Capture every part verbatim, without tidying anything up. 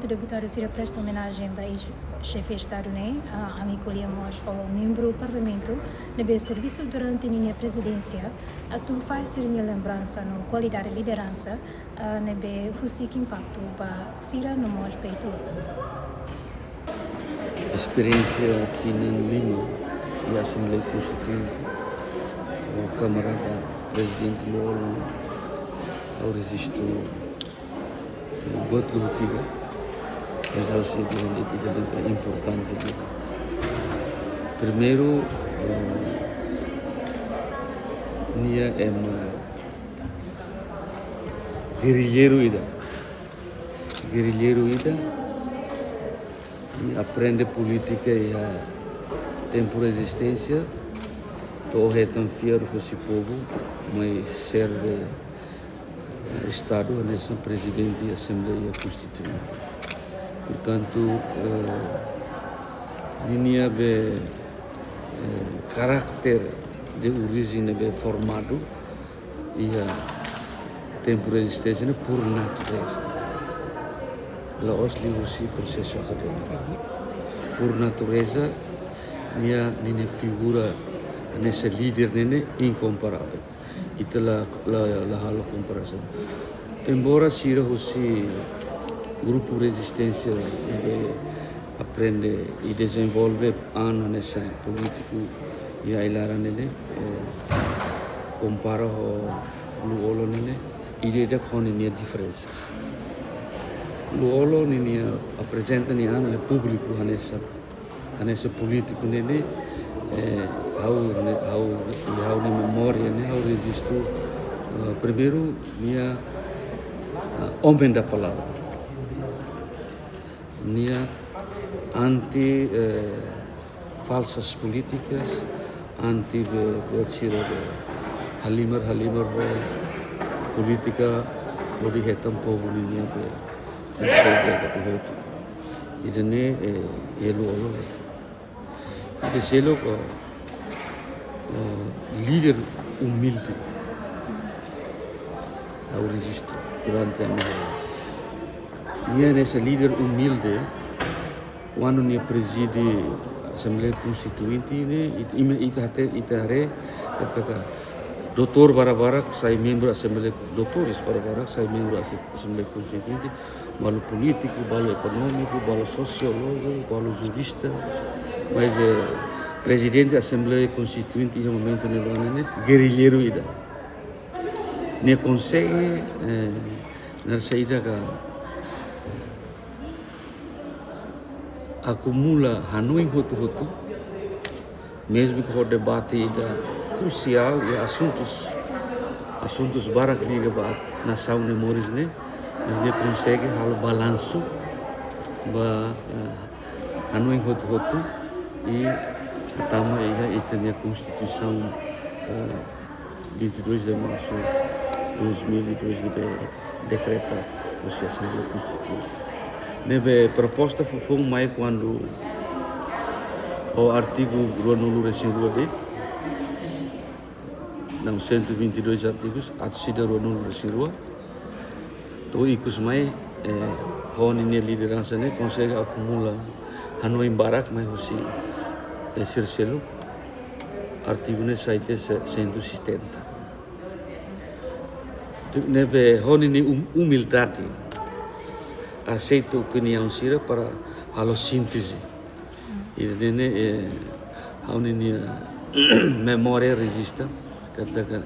Deputadu sira presta omenajen ba eis-xefe Estadu ne'e, ah, ami ko'alia mós ho membru Parlamentu ne'ebé servisu durante ninia prezidénsia, atu fahe sira-nia lembransa no kualidade lideransa, ah, ne'ebé husik impaktu ba sira no mós ba ita hotu. Esperiénsia tinan lima iha Asembleia Konstituinte, ho kamarada Prezidente Lú-Olo, ha'u rejistu buat lubuk ida, mas ha'u sei dehan de'it ida-ne'ebé importante ida. Primeiru, eh, nia ema gerrilleiru ida. Gerrilleiru ida, nia aprende polítika iha tempu rezisténsia, to'o hetan fiar husi povu, mai serve, eh, Estadu, hanesan Prezidente Asembleia Konstituinte. Portantu, eh, ninia be, eh, karakter de orijen ne'ebé formadu iha tempu rezisténsia ne'e por natureza. La'ós liuhusi prosesu akadémiku. Por natureza, nia, ninia figura hanesan líder ne'e ne'e inkomparável. Ita la, la, la halo komparasaun. Embora sira husi grupu rezisténsia ne'ebé aprende i dezenvolve an hanesan polítiku iha ai-laran ne'e ne'e, eh, kompara ho Lú-Olo ne'e ne'e, ida-idak ho ninia diferensa. Lú-Olo ninia aprezenta nia an iha públiku hanesan, hanesan polítiku ne'e ne'e, eh, ha'u ne'e, ha'u, iha ha'u-nia memória ne'e, ha'u rejistu, eh, primeiru nia, ah, homem da palavra. Nia anti, eh, falsas polítikas, anti be, buat sira be halimar, halimar be polítika hodi hetan povu ninia be, ninia be votu. Ida-ne'e, eh, iha Lú-Olo lae. Ida seluk, eh, eh, líder umilde. Ha'u rejistu durante ami. Nia hanesan líder umilde, kuandu nia prezide Asembleia Konstituinte ne'e, it-, imi, ita hatene, ita haree, katak doutór barak-barak sai membru Asembleia, doutores barak-barak sai membru Ase-, Asembleia Konstituinte, balu polítiku, balu ekonómiku, balu sosiólogu, balu jurista, mas, eh, Prezidente Asembleia Konstituinte iha momentu ne'ebá ne'e, gerrilleiru ida. Nia konsege, eh, naran saida ka, akumula hanoin hotu-hotu, mezmu ke ho debate ida krusiál iha asuntus, asuntus barak liga ba nasaun ne'e moris ne'e, mas nia konsege halo balansu ba, eh, hanoin hotu-hotu i hatama iha ita-nia Konstituisaun, eh, vinte e dois de março de dois mil e dois ne'ebé dekreta husi Asembleia Konstituinte. Ne'ebé proposta fofoun mai kuandu ho artigu ruanulu-resin-rua de'it, não, cento e vinte e dois artigus, atus ida ruanulu-resin-rua. To'o ikus mai, eh, ho ninia lideransa ne'e konsege akumula hanoin barak mai husi, eh, sira seluk. Artigu ne'e sai tiha se-, cento e setenta. Tu, ne'ebé ho ninia um-, umildade aseita opiniaun sira para halo sínteze. Ida-ne'e, eh, ha'u-nia memória rejista, katak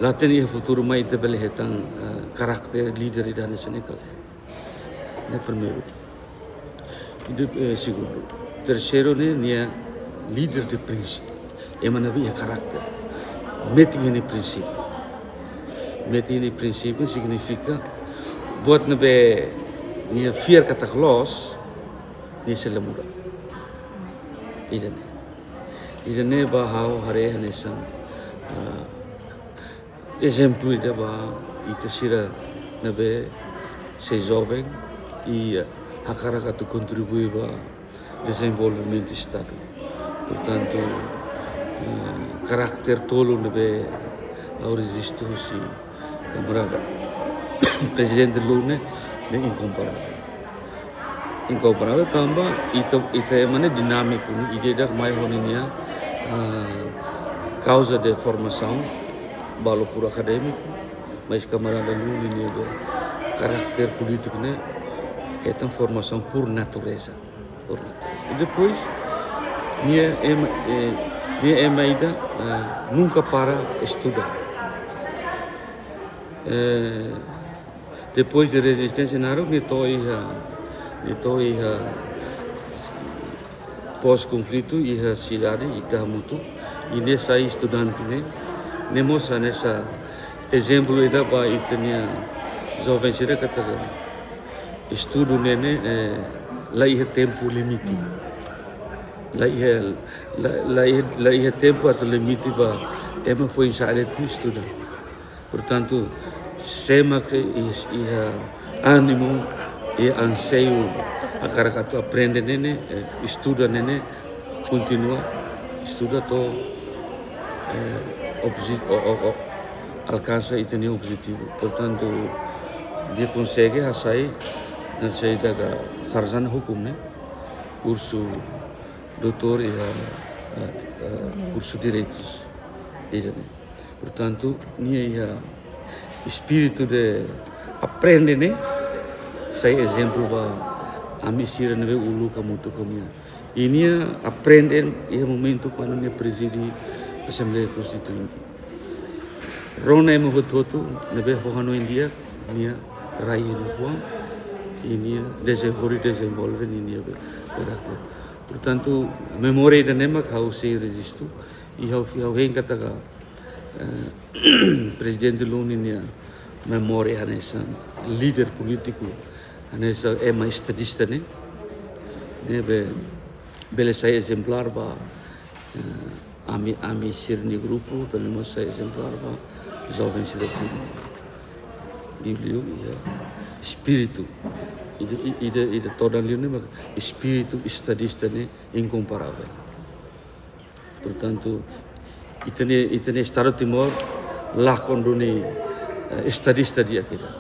la hatene iha futuru mai ita bele hetan, eh, karakter líder ida hanesan ne'e ka lae. Ne'e primeiru. Ida, eh, segundu. Terseiru ne'e, nia líder de prinsípiu. Ema ne'ebé iha karakter. Metin iha nia prinsípiu. Metin iha nia prinsípiu signifika buat ne'ebé nia fiar katak loos, nia sei la muda. Ida-ne'e. Ida-ne'e ba ha'u haree hanesan, ah, ezemplu ida ba ita sira ne'ebé sei joven i, ah, hakarak atu kontribui ba dezenvolvimentu Estadu. Portantu, eh, karakter tolu ne'ebé ha'u rejistu husi kamarada Prezidente Lú ne'e, Ne'e inkomparável. Inkomparável tanba ita, ita ema ne'e dinámiku, ne'e? Ida-idak mai ho ninia, ah, kauza de formasaun, balu puru akadémiku, mas kamarada Lú ninia be karakter polítiku ne'e hetan formasaun por natureza. Por natureza. I depois, nia ema, eh, nia ema ida, eh, nunka para estuda. Eh, depois de rezisténsia naruk, nia to'o iha, nia to'o iha pós-konflitu iha sidade, ita hamutuk, i nia sai estudante ne'e, ne'e mós hanesan ezemplu ida ba ita-nia joven sira katak estudu ne'e ne'e, eh, la iha tempu limite. La iha, la, la iha, la iha tempu atu limite ba ema foin-sa'e de'it estuda. Portantu, se ema ke is-, iha ánimu, iha anseiu hakarak atu aprende ne'e ne'e, eh, estuda ne'e ne'e, kontinua estuda to'o, eh, obje-, o, o, o, alkansa ita-nia objetivu. Portantu, nia konsege hasai, nia sai daga sarjana hukum ne'e, kursu doutór iha, eh, eh, kursu direitus. Ida ne'e. Portantu, nia iha espíritu de aprende ne'e sai ezemplu ba ami sira ne'ebé uluk hamutuk ho nia. I nia aprende iha momentu kuandu nia prezide Asembleia Konstituinte. Rona ema hotu-hotu ne'ebé ho hanoin di'ak, nia rai iha nia fuan, i nia dezenvolve, dezenvolve ninia be karakter. Portantu, memória ida-ne'e mak ha'u sei rejistu, i ha'u, ha'u hein katak, eh, Prezidente Lú ninia memória hanesan líder polítiku, hanesan ema estadista ne'e, ne'ebé bele sai ezemplár ba, eh, ami, ami sira-nia grupu, tanba mós sai ezemplár ba joven sira hotu. Liuliu iha espíritu, ida, ida, ida todan liu ne'e mak espíritu estadista ne'e inkomparável. Portantu, ita-nia, ita-nia Estadu Timor lakon duni, eh, estadista di'ak ida.